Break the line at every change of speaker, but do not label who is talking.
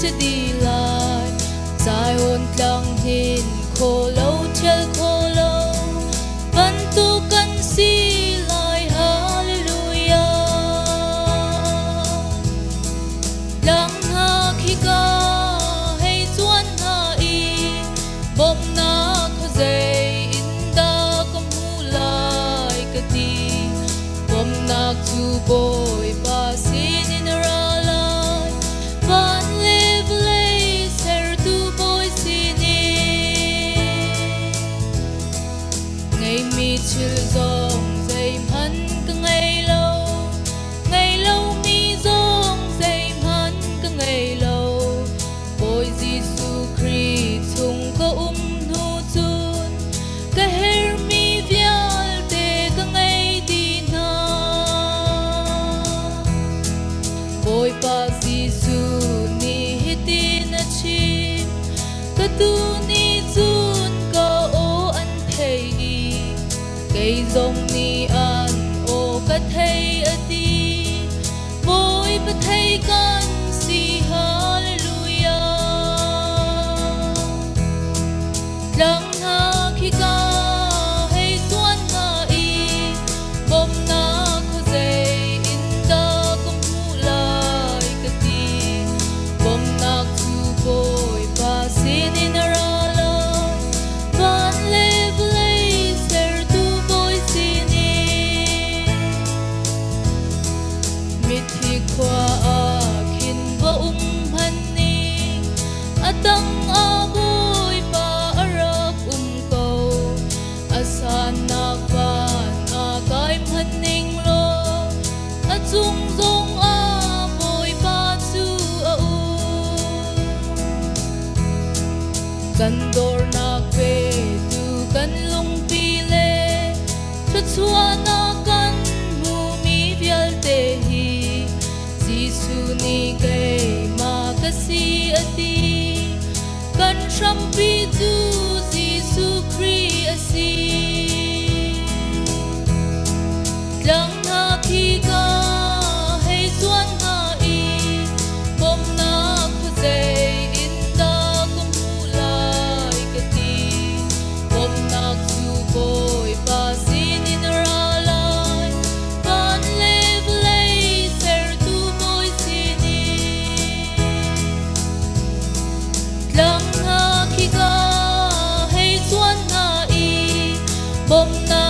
si dih lai. Zion tlang hin kho lo ṭhial kho lo bantuk kan si lai. Hallelujah. Tlang hna khika hei cuan hna i bawmhnak khuazei in dah ka hmuh lai ka ti. Bawmhnak cu Bawipa sinin a ra lai, van le vawlei sertu Bawi sinin. Ngeihmi thil zong zeihmanh ka ngei lo, ngei lomi zong zeihmanh ka ngei lo. Bawi Jesuh Khrih chung ka um hnu cun ka herhmi vialte ka ngei dih hna. Bawipa Jesuh nih hitin a chim, ka tuu nih cun ka aw an theih i kei zong nih an aw ka thei a ti. Bawipa thei kan si, hallelujah. Tlang hna khika hei cuan hna i bawmhnak khuazei in dah ka hmuh lai ka ti. Bawmhnak cu Bawipa sinin a ra lai, van le vawlei sertu Bawi sinin. Mithi khua ah khin va um hmanh ning, a tang ah Bawipa a rak um ko. A sannak van ah kai hmanh ning law, a cung zong ah Bawipa cu a um. Kan dornak petu kan lungpi le thluachuahnak kan hmuhmi vialte hi Jesuh nih keimah ka si a ti. Kan hrampi cu Jesuh Khrih a si. Tlang hna khi ka hei cuan hna i bawmhnak khuazei in dah ka hmuh lai ka ti. Bawmhnak cu Bawipa sinin a ra lai, van le vawlei sertu Bawi sinin. Tlang hna khi ka hei cuan hna i bawmhnak